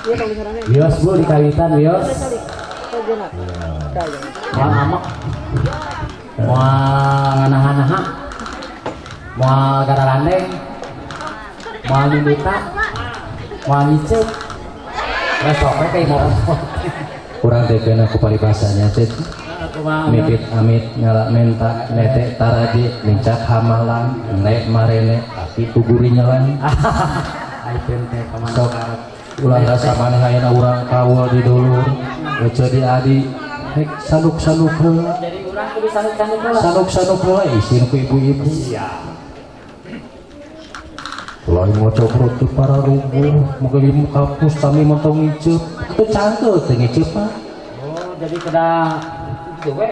Wios Bu di kawitan wios. Moal amek. Moal nganaha-naha. Moal gararandeng. Moal nindutan. Moal ngiceup. Wes sok we kayak mau. Kurang teh kena ku paribasanya cet. Mipit amit ngala menta nete taraje nincak hamalan nek marene tapi tuguri nyelan. Aiteun teh kamana Sok ulah rasa maneh ayeuna urang kaul di dulur ece di adi hek sanuk-sanuk heula. Jadi urang kudu sanuk-sanuk heula. Sanuk-sanuk heula isin ku ibu-ibu. Iya. Lain ngocoprot teu para rubuh moga ilmu kapus tami montong ngiceup teu cangkeul teh ngiceup mah. Oh, jadi kedah itu we.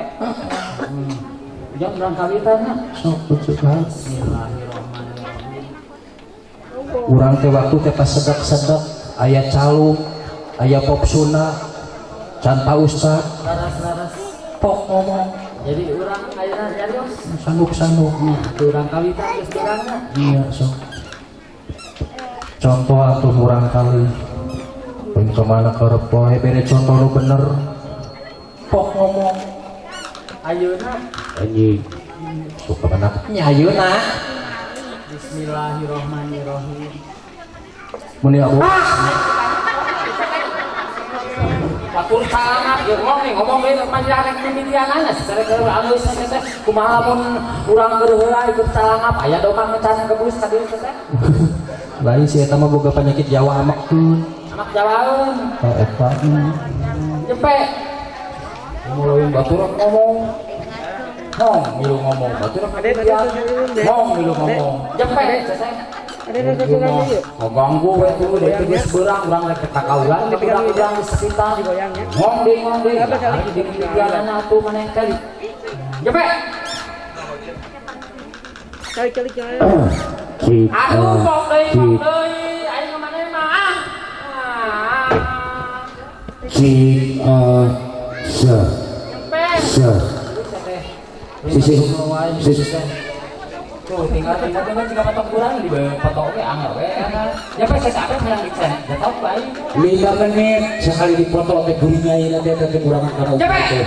Jam urang kawitan nya. Sok ece kan. Bismillahirrahmanirrahim. Urang teh waktu teh pas sedak-sedak aya calung aya pop suna can pa ustad Laras-laras. Pok ngomong. Jadi urang ayeuna nyarios. Sanuk-sanuk. Urang kawitan geus urangna. Iya sok contoh atuh urang kali lain kemana karep wae bere contoh nu bener pok ngomong. Ayeuna anjing sok kemana nya ayeuna. Bismillahirrahmanirrahim. Mun ya Bu. Batur calangap ieu ngomong ngomong we manjang rek mimitianana secara keur alus teh kumaha lamun urang keur heula ikut calangap aya domang ngecan kebus ka dieu teh. Lain si eta mah boga penyakit Jawa amekeun. Amak jawaeun. Oh, eta. Jepe. Mulai batur ngomong. Ngong milu ngomong batur mimitian. Ngong milu ngomong. Jepe teh. Ngaganggu we tuh deh teh geus beurang urang rek ka kaulan ka budak-urang di sekitar. Ngong deui ngong deui. Ari di mimitianana atuh maneh kali. Jepe. Aduh, pok deui, pok deui. Aing maneh mah ah. Si se Jepe. Se si si si. Tuh, tinggal tinggal tinggal jika patok kurang di patok oge anger we eta. Ya pe saya apa yang dicen? Jatuh bae. 5 menit sekali dipoto teh gurinya ieu teh teh kurangan kana Jepe. teh.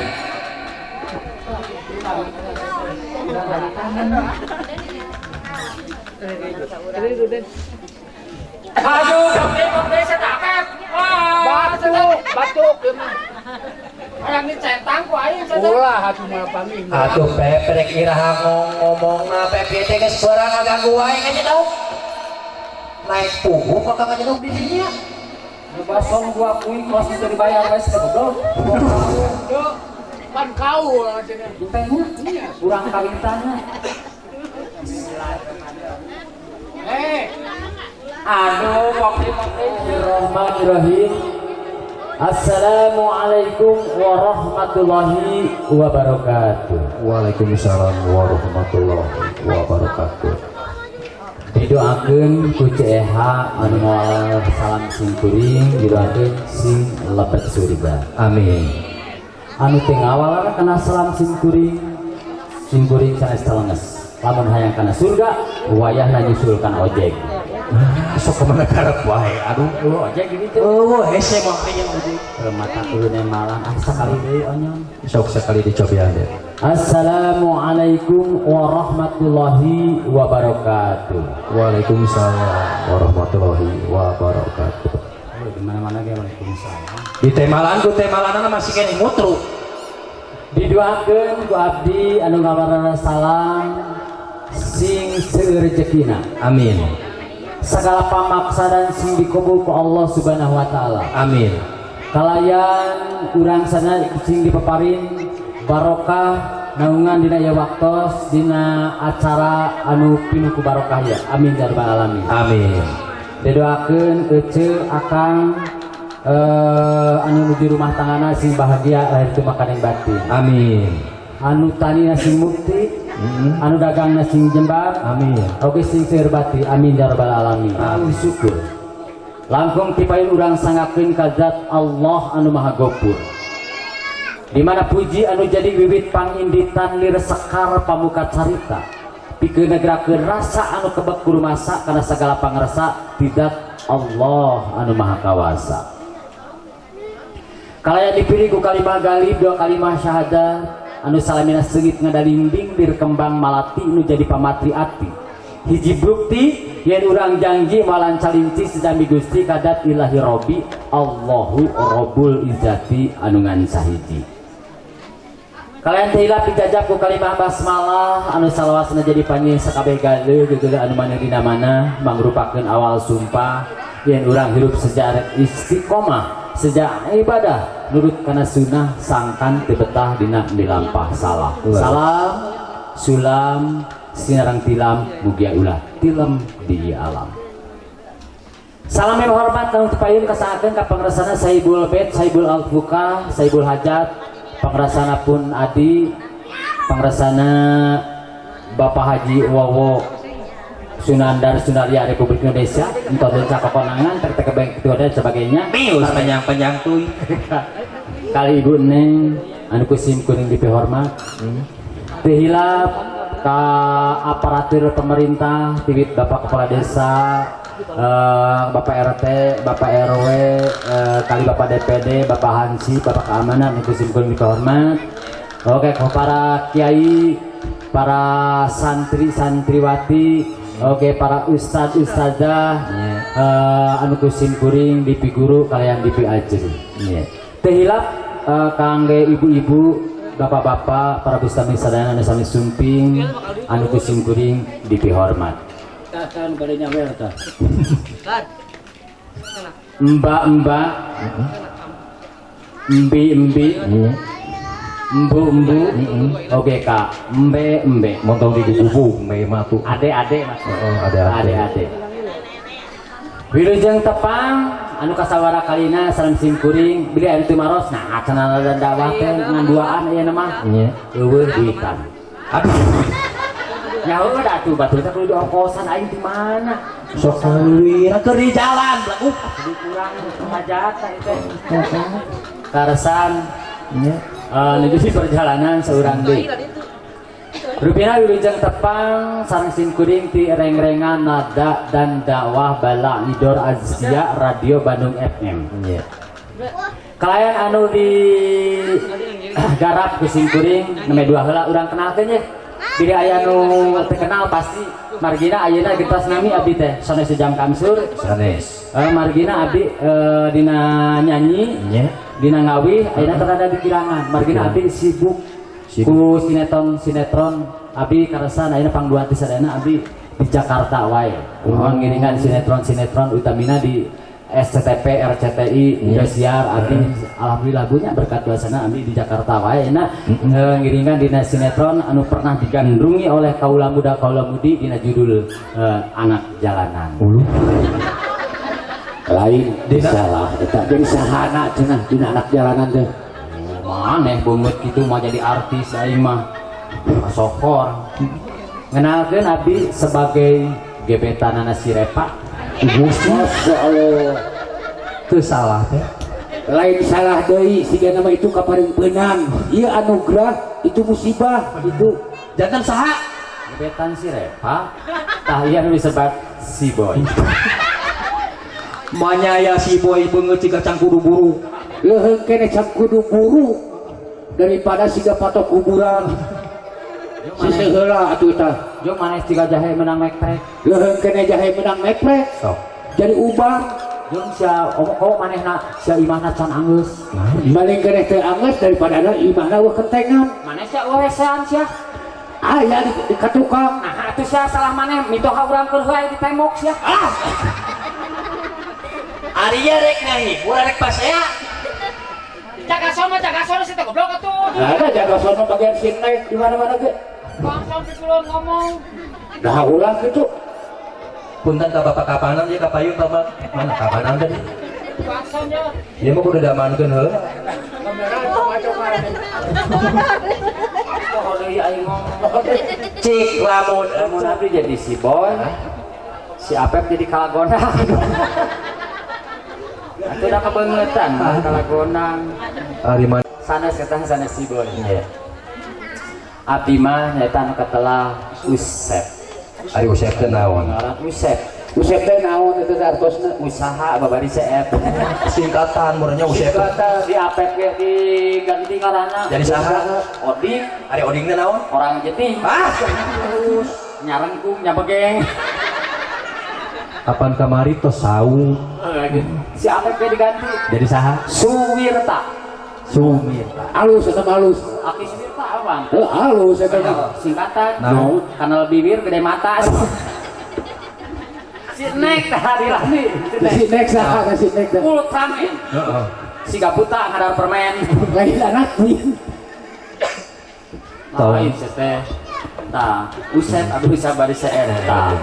Aduh, pok deui, pok deui saya apa? Wah, Batuk, batuk ieu mah. Hayang dicentang ku aing saya. Ulah atuh mah pamih. Atuh Pepe rek iraha ngomongna Pepe teh geus beurang ngaganggu wae ngajedog. Naik puguh ka ngajedog di dinya. Basong gua kuing kos itu dibayar wes teh goblok. Duh, pan kaul cenah. Jepenya urang kawitanna. Eh, Aduh, pok deui, pok deui. Bismillahirrahmanirrahim. Assalamualaikum warahmatullahi wabarakatuh. Waalaikumsalam warahmatullahi wabarakatuh. Didoakeun ku CEH anu moal salam sing kuring, didoakeun sing lebet surga. Amin. Anu teu ngawal kana salam sing kuring, sing kuring sanes telenges. Lamun hayang kana surga, wayahna nyusul kana ojek. Sok kemana karep wae aduh. Eueuh ojek gitu. Eueuh hese mah hayang ojek. Mata kulune malang ah sakali deui onyon. Sok sekali dicobian deh. Assalamualaikum warahmatullahi wabarakatuh. Waalaikumsalam warahmatullahi wabarakatuh. Oh, di mana-mana ge waalaikumsalam. Di temalan ku temalanana masih keneh ngutru. Didoakeun ku abdi anu ngawarana salam sing seueur rejekina. Amin. Segala pamaksadan sing dikabul ku Allah Subhanahu wa taala. Amin. Kalayan urang sana sing dipaparin barokah naungan dina ieu waktos dina acara anu pinuh ku barokah ya. Amin ya rabbal alamin. Amin. Didoakeun ece akang anu nuju rumah tanggana sing bahagia lahir tu makaning batin. Amin. Anu tanina sing mukti, anu dagangna sing jembar. Amin. Oge sing seueur bati. Amin ya rabbal alamin. Amin. Syukur. Langkung tipain urang sangakeun ka zat Allah anu Maha Gopur. Di mana puji anu jadi wiwit panginditan lir sekar pamuka carita. Pikeun negrakeun rasa anu kebek kurumasa kana sagala pangrasa tidak Allah anu Maha Kawasa. Kalayan dipilih ku kalimah galib, dua kalimah syahadat anu salamina seungit ngadalimbing bir kembang malati nu jadi pamatri ati. Hiji bukti yen urang janji malan calinci sedami Gusti kadat ilahi Robbi Allahu Rabbul Izzati anu ngan sahiji. Kalayan teu hilap dijajab ku kalimah basmalah anu salawasna jadi panyi sakabeh galeuh gegeuleuh anu maneh dina mana mangrupakeun awal sumpah yen urang hirup sejarah istiqomah sejak ibadah nurut kana sunnah sangkan teu betah dina dilampah salah. Salam sulam sinarang tilam mugia ulah tilem di alam. Salam yang hormat kang tepayun kasangakeun ka pangrasana Sahibul Bait, Sahibul Al-Fuqah, Sahibul Hajat, pangrasana pun adi, pangrasana Bapak Haji Wowo Sunandar Sunarya Republik Indonesia, entos lenca kokonangan, tertekebeng ketua dan sebagainya. Mius panjang-panjang tuy. Kali Ibu Neng, anu kusim kuring dipihormat. Teu hilap ka aparatur pemerintah, tiwit Bapak Kepala Desa, Bapak RT, Bapak RW, kali Bapak DPD, Bapak Hansi, Bapak Keamanan, anu kusim kuring dipihormat. Oke, ke para kiai, para santri santriwati, oke para ustad ustazah, anu kusim kuring dipiguru kalian dipiajeri. Teu hilap kangge ibu-ibu, bapak-bapak, para bustami sadayana anu sami sumping, anu kusim kuring dipihormat. Tahan bade nyawer tah. Mbak-mbak, embi-embi, embu-embu, oke kak, embe-embe, Montong di gugubu me mah tuh. Ade-ade mas, Oh, ade-ade. Ade-ade. Wilujeng tepang, anu kasawara kalina sareng sim kuring, bilih aya tumaros, nah cenah dan dakwah teh ngan duaan aya mah. Eueuh duitan. Aduh. Ya udah tuh batur teh kudu diongkosan aing di mana? Sok lira keur di jalan belagu. Jadi kurang hajatan itu. Karesan nuju di perjalanan seorang deui. Rupina wilujeng tepang sareng sim kuring ti reng-rengan nada dan dakwah Bala Idor Azkia Radio Bandung FM. Kalayan anu di garap ku sim kuring nembe dua heula urang kenalkeun ye. Bilih aya nu terkenal pasti margina ayeuna gentos nami abdi teh sanes Ujang Kamsur. Sanes. Margina abdi dina nyanyi, dina ngawih ayeuna terada di kirangan. Margina abdi sibuk Sibuk. ku sinetron sinetron abdi karesan ayeuna pangduan ti sadayana abdi di Jakarta wae. Mohon ngiringan sinetron-sinetron utamina di SCTV, RCTI, Indosiar, abdi alhamdulillah punya berkat doasana abdi di Jakarta wae na ngiringan dina sinetron anu pernah digandrungi oleh kaula muda kaula mudi dina judul Anak Jalanan. Ulu. Lain salah eta jadi sahana cenah dina anak jalanan teh. Maneh beungeut kitu mau jadi artis aing mah. Sokor. Ngenalkeun abdi sebagai gebetanana si Repa. Masya Allah. Teu salah teh. Lain salah deui siga nama itu kapareungpeunang. Ieu anugerah itu musibah itu. Jantan saha? Gebetan si Repa. Tah ieu anu disebat si Boy. Manyaya si Boy beungeut siga cangkudu buruk. Leuheung keneh cangkudu buruk daripada siga patok kuburan. Sisih heula atuh tah. Jo maneh siga jahe menang mekprek. Leuheung keneh jahe menang mekprek. Sok. Jadi ubar. Jeung sia omong kok manehna sia imahna can anggeus. Maling keneh teu anggeus daripada ada imahna eueuh kentengan. Maneh sia eueuh sia. Aya di ka tukang. Nah atuh sia salah maneh mitoha urang keur heula di tembok sia. Ah. Ari rek ngahibur rek pasea. Jaga sono, jaga sono sih teh goblok atuh. Nah, ada jaga sono bagian sinek di mana-mana ge. Bangsa pikulon ngomong. Nah, ulah gitu. Punten ka bapak kapanan ya kapayun bapak. Mana kapanan tadi? Bangsanya. Ieu mah kudu damankeun heula. Kamera coba-coba. Oh, deui aing ngomong. Cik lamun Lamun abdi jadi si Boy. Si Apep jadi kalagonang. Atuh da kebeungetan kalagonang. Ari mana? Sanes ketang sanes si Boy. Iya. Abdi mah nyaeta anu katelah Usep. Ari Usep teh naon? Ngaran Usep. Usep teh naon eta teh artosna? Usaha babari CF. Singkatan murnya Usep. Singkatan di APP ge diganti ngaranna. Jadi saha? Odik. Ari Oding teh naon? Orang jeting. Ah, nyarengkung nyabegeng. Kapan kamari tos saung. Si APP ge diganti. Jadi saha? Suwirta. Suwirta. Alus eta mah alus. Aki Suwirta apa? Heuh, alus eta mah. Singkatan. Naon? Kanal bibir gede mata. Si Nek tadi lah nih. Si Nek saha si Nek teh? Ultraman. Heeh. Si Gaputa ngadar permen. Lain anak nih. Lain teh. Tah, Usep abdi usah bari CR tah.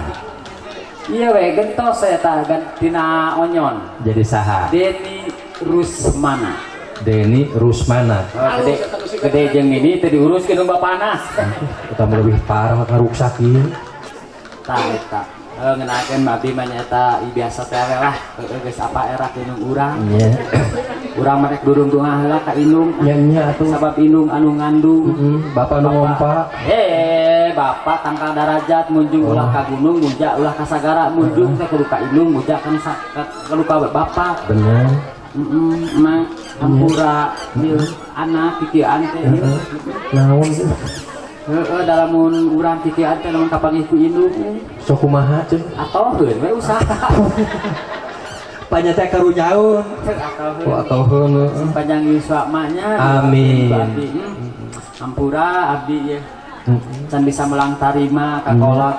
Iya we gentos eta gantina Onyon. Jadi saha? Deni Rusmana. Deni Rusmana. Oh, gede, gede jeung ini teh diuruskeun nu bapana. Eta mah leuwih parah karuksak ieu. Tah eta. Ngenakeun abdi mah nyaeta biasa teh we lah. Heueuh geus apa era indung urang. Nya. Urang mah rek durung-dungah heula ka indung. Nya nya atuh. Sabab indung anu ngandung. Heeh, bapak nu ngompa. Bapak tangkal darajat munjung ulah ka gunung, muja ulah ka sagara, munjung teh kudu ka indung, muja kan kudu ka bapak. Bener. Heeh, mah hampura anak kikieuan teh. Naon? Heeh, dalamun urang kikieuan teh lamun kapanggih ku indung. Sok kumaha ceu? Atoheun we usaha. Panya teh karunyaun. Oh, atoheun. Panjang yuswa mah nya. Amin. Hampura abdi ye. Can bisa melang tarima ka kolot.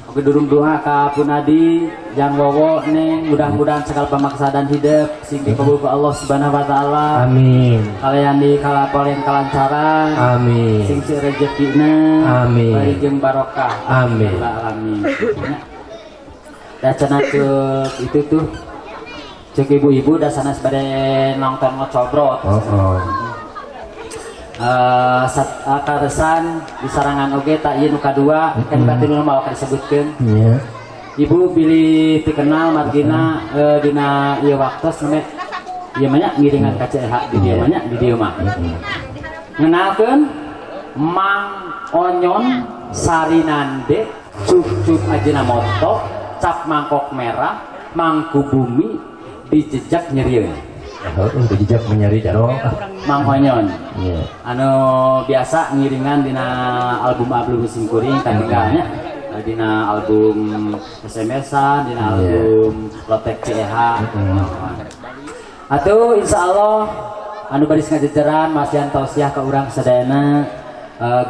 Oke durung doa ka Punadi jang wowo neng mudah-mudahan segala pemaksa dan hidup sing dikabul ku Allah Subhanahu wa taala. Amin. Kalian di kalapolen kalancaran. Amin. Sing seueur rejekina. Amin. Bari jeung barokah. Amin. Amin. Da cenah ceuk itu tuh ceuk ibu-ibu da sanes bade nonton ngocobrot. Heeh. Karesan di sarangan oge tak ieu nu kadua kan batin nu mau disebutkeun. Iya. Ibu bilih dikenal margina dina ieu waktos neme ieu mah nya ngiringan ka CH di dieu mah nya di dieu mah. Ngenalkeun Mang Onyon Sarinande cucuk Ajinomoto cap mangkok merah mangku bumi dijejak nyerieun. Heeh, dijejak menyeri jaro. Mang Onyon. Iya. Anu biasa ngiringan dina album-album simkuring katinggalnya. Dina album SMS-an, dina album Lotek CH. Atuh insyaallah anu baris ngajejeran masihan tausiah ka urang sadayana,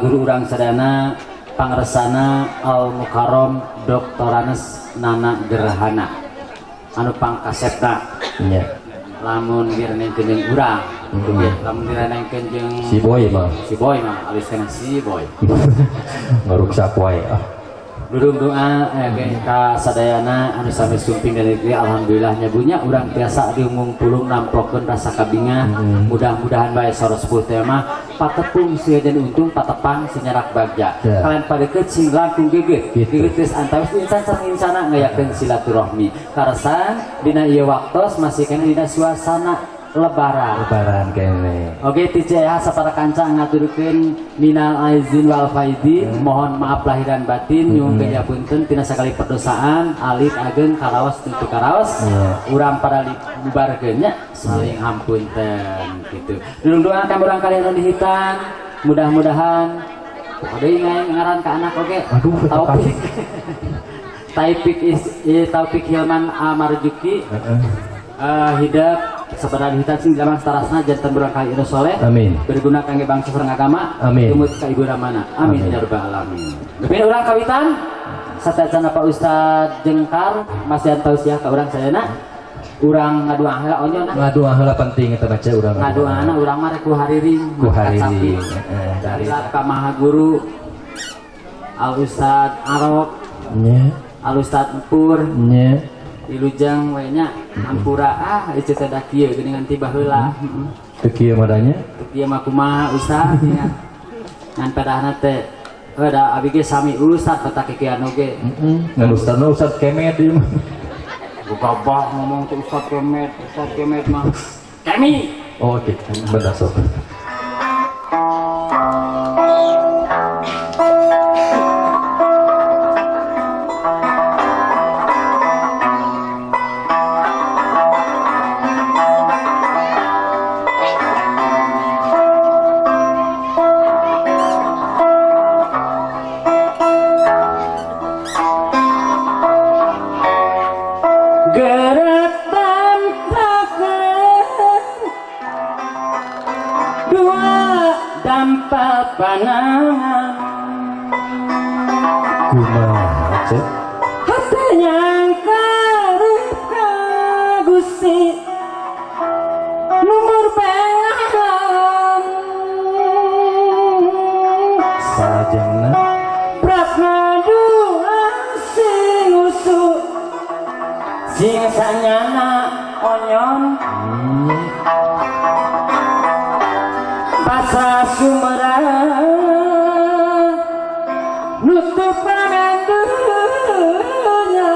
guru urang sadayana pangresana Al Mukarrom Doktoranes Nana Gerhana. Anu pangkasepna. Iya. Lamun direnengkeun jeung urang, lamun direnengkeun jeung si Boy mah. Si Boy mah alus kana si Boy. Ngaruksak wae ah. Durung doa ka sadayana anu sami sumping dari negeri alhamdulillah nyabunya urang tiasa diumung pulung namplokeun rasa kabingah. Mudah-mudahan bae saros sepuh teh mah patepung sieun untung patepang sinyarak bagja. Kalian padeukeut sing langkung geugeuh. Geugeuh geus antawis insan sareng insana ngayakeun silaturahmi. Karesan dina ieu waktos masih keneh dina suasana lebaran. Lebaran kene. Oke, TCH sapara kanca ngaturkeun minal aizin wal faizin, mohon maaf lahir dan batin, nyuhunkeun punten tina sakali perdosaan, alit ageng karaos tutu karaos. Urang para bubarkeun nya saling hampunten gitu. Dulung doa ka urang kalian anu dihitan, mudah-mudahan deui ngaran ka anak oge. Aduh, Taufik. Taufik Taufik Hilman Amarjuki. Hidup sebenarnya hitam sing zaman setarasna jantan urang kali anu soleh. Amin. Berguna kangge bangsa sareng agama. Amin. Tumut ka ibu ramana. Amin ya rabbal alamin. Geupeun urang kawitan sateuacan Pak Ustad Jengkar masihan tausiah ka urang sadayana. Urang ngaduang heula onyon. Ngaduang heula penting eta baca urang. Ngaduangna urang mah rek ku hariring. Ku hariring. Heeh. Dari ka Maha Guru Al Ustad Arok. Nya. Al Ustad Empur. Nya. Ilujeng we nya hampura ah ieu teh da kieu geuningan ti baheula. Teu kieu madanya? Teu kieu mah kumaha Ustad nya. Ngan pedahna teh heuh da abi ge sami ustad batak kikian oge. Heeh. Ngan ustadna ustad kemet ieu mah. Gabah ngomong teh ustad kemet mah. Kemi. Oh oke, bentar sok. dampal panangan. Kumaha Cek? Hati yang karep ka Gusti numur pengahan. Salajengna prak ngadua sing usuk sing sanyana onyon. Pasrah sumerah nutup dunya.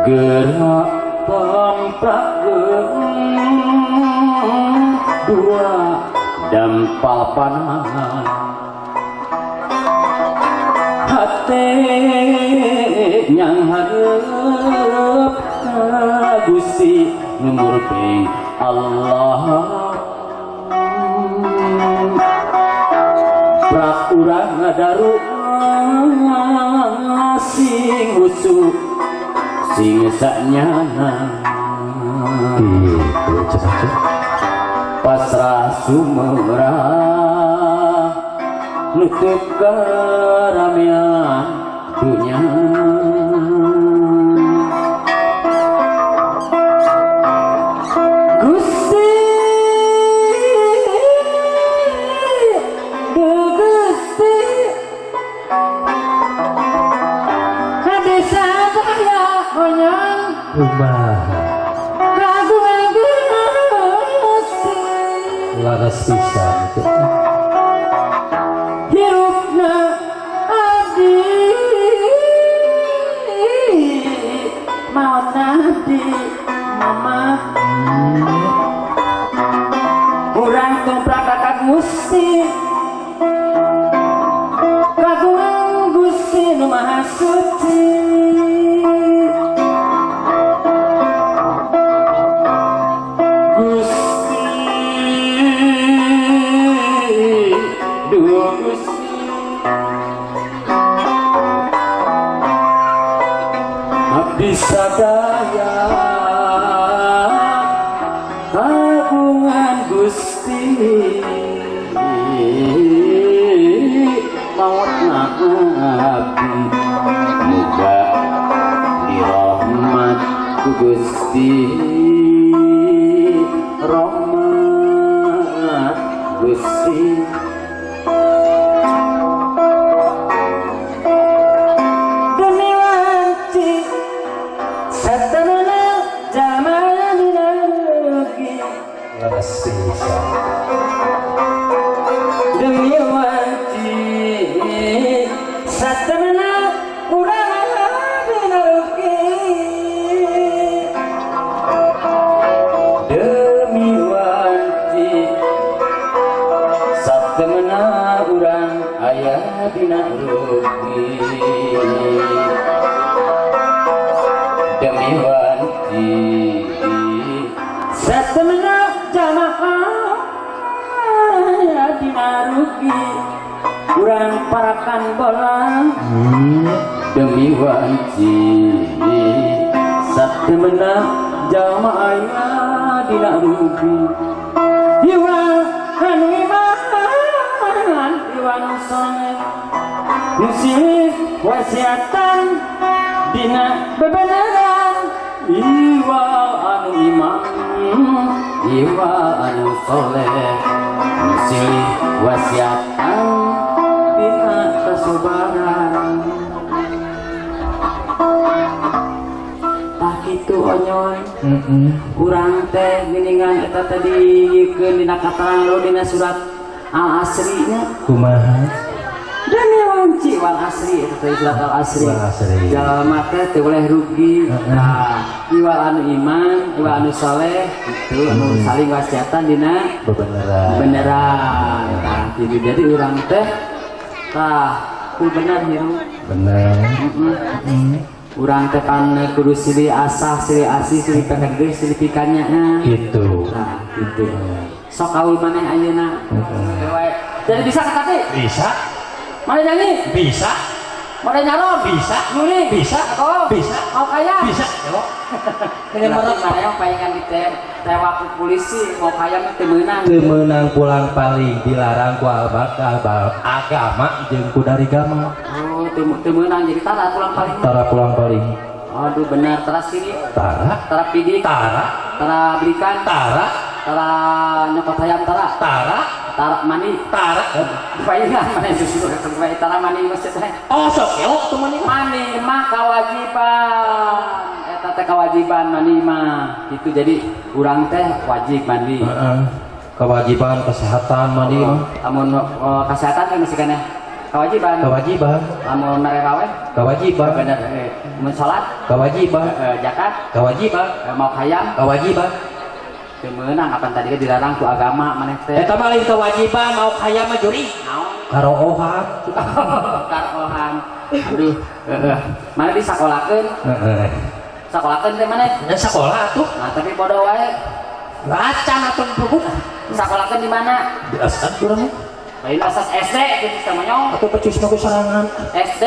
Gerak tampak dua dampal panangan. Hati yang harap ka Gusti numur ping Allah. Prak urang ngadaru sing usuk sing sanyana. Gitu Cek Cek. Pasrah sumerah nutup keramaian dunia. Gusti Gusti hadi sadaya onyon. Kumaha? Kagungan Gusti Laras pisan Cek. Hirupna abdi maot abdi mama. Urang tumplak ka Gusti kagungan Gusti nu Maha Suci. Gusti duh Gusti abdi sadaya kagungan Gusti mautna abdi muga dirahmat ku Gusti rahmat Gusti. Demi wanci satamana zaman lagi. Laras pisan. Demi wanci satamana urang dina rugi. Demi wanci satamana urang aya dina rugi. Demi wanci satamana jamaah aya dina rugi. Urang parakan bola. Demi wanci satemena jalma aya dina rugi. Iwa anu iman iwa nu soleh nu silih wasiatan dina bebeneran. Iwa anu iman iwa anu soleh nu silih wasiatan dina kasobaran. Tah kitu onyon. Urang teh geuningan eta teh diikeun dina katarang dina surat Al-Asri nya. Kumaha? Demi wanci wal asri eta teh surat Al-Asri. Wal asri. Jalma teh teu boleh rugi. Nah, iwa anu iman, iwa anu saleh gitu, anu saling wasiatan dina Bebeneran. beneran. Tah, gitu. Jadi urang teh tah ku bener hirup. Bener. Urang teh pan kudu silih asah, silih asih, silih pekegeuh, silih pikanya. Gitu. Nah, gitu. Sok kaul maneh ayeuna. Jadi bisa kata Bisa. Mana nyanyi? Bisa. Mana nyaron? Bisa. Nuri? Bisa. Aku? Bisa. Mau kaya? Bisa. kelo. Kaya Berarti marah. mana yang palingan ditewak ku polisi maok hayam teu meunang. Teu meunang pulang paling dilarang ku agama jeung ku dari gama. Oh, teu meunang jadi tara pulang paling. Tara pulang paling. Aduh bener tara sirik, Tara, tara pidik, tara, tara belikan, tara, tara nyokot hayam tara, tara, tara mani. Tara. Palingan mana justru sampai tara mani masjid teh. Oh, sok kelo tuh mani. Mani mah kewajiban. Eta teh kewajiban mani mah. Itu jadi urang teh wajib mandi. Heeh. Kewajiban kesehatan mandi mah. Lamun kesehatan kan masih keneh kewajiban. Kewajiban, Lamun mere wae kewajiban, bener mun salat kewajiban, zakat kewajiban, maok hayam kewajiban. Teu meunang apan tadi ge dilarang ku agama maneh teh. Eta mah lain kewajiban maok hayam mah juri. Naon? Karoohan. Karohan. Aduh, heeh. Mana disakolakeun? Heeh. Sakolakeun teh maneh? Ya sekolah atuh. Nah, tapi bodoh wae. Acan atuh buku. Sakolakeun di mana? Di asas urang. Lain asas SD gitu sama nyong. Atuh pecus mah ku sorangan. SD,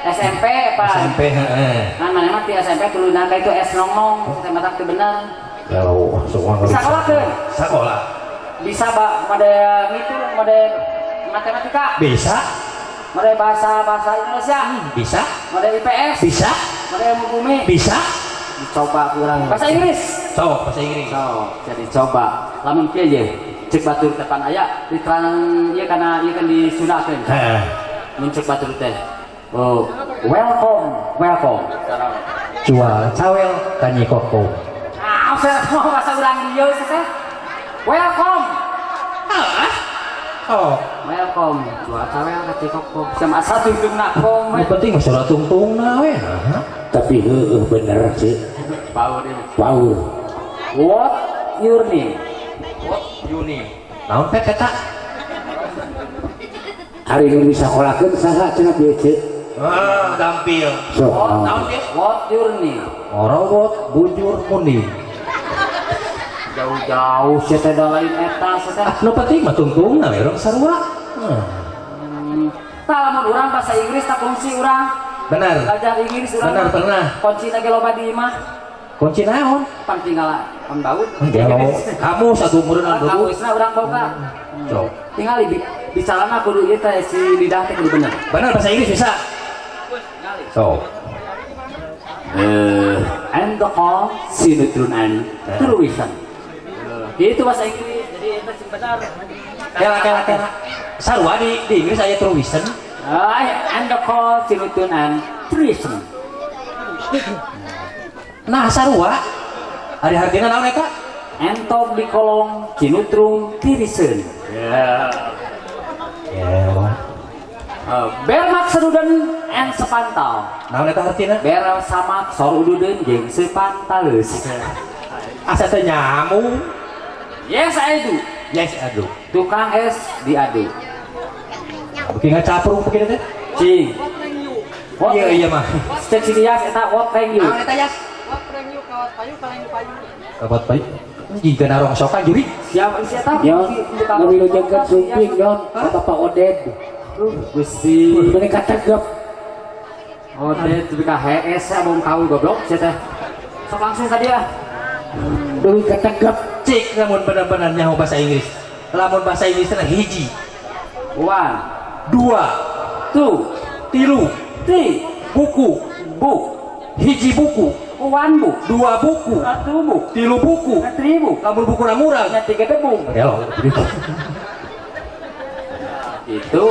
SMP apa? SMP heeh. Kan mana mah ti SMP tulunan ka itu S nong-nong, teh matak teu bener. Kalau semua Sakolakeun. Sekolah. Bisa ba mode ngitung, mode matematika, Bisa, mode bahasa bahasa Indonesia, bisa, mode IPS, bisa, mode ilmu bumi. Bisa. Dicoba kurang. Bahasa Inggris. Sok bahasa Inggris. So, jadi coba. Lamun kieu ye, cek batur depan aya diterang ieu kana ieu kan disunahkeun. Heeh. Mun cek batur teh. Oh, welcome, welcome. Jual cawel kanyi koko. Ah, saya mau bahasa urang dieu teh. Welcome. Oh, Welcome. Jual cawel ka Cikoko. Sama asa tungtungna kom. nu penting mah surat tungtungna we. Nah. Tapi heueuh bener sih. Power ini. Power. What your name? What Yuni? Naon pet eta? Ari nu disakolakeun saha cenah bieu ceuk? Ah, gampil. Sok. What, Naon dia? what your name? Orowot bujur kuning. Jauh-jauh sia teh da lain eta sia teh. Ah, nu penting mah tungtungna we urang sarua. Tah lamun urang bahasa Inggris tak kunci urang. Benar. Belajar Inggris urang. Benar, pernah. Kunci ge loba di imah. Kunci naon? Pan tinggal pan baut. Gelo. Kamu satu umuran Kamu dulu. isna urang boga. Sok. Tinggal di bicarana kudu ieu teh si lidah teh kudu bener. Benar bahasa Inggris bisa. Sok. And the call sinetron and television. Gitu bahasa Inggris. Jadi itu sing benar. Kela kela kela. Sarua di Inggris aya television. And the call sinetron and television. Nah, sarua. Ari hartina naon eta? Entog di kolong cinutrung tiriseun. Ya. Ya. Bermak seruden and sepantal. Naon eta hartina? Ber samak sor ududeun jeung sepantaleus. Asa teh nyamung. Yes I do. Yes, aduh. Tukang es diadu. Beuki ngacaprung begini teh. Cing. What Iya iya mah. Cek si Yas eta what thank you. Naon eta Yas? Kawat payu. Jika narongsokan juri. Siapa si eta? Yon, ngawilujengkeun sumping yon, ka Bapak Oded. Gusti. Mereka tegep. Oded tapi ka HS ya bom kau goblok sia teh. Sok langsung ka dia. Deui kategep. Cik lamun bener-bener nyaho bahasa Inggris. Lamun bahasa Inggris teh hiji, One, dua, two, tilu, three, buku, book, hiji buku, one book, dua buku, satu book, tilu buku. Three book, Lamun buku murah. nya tiga debung. Gelo. Itu.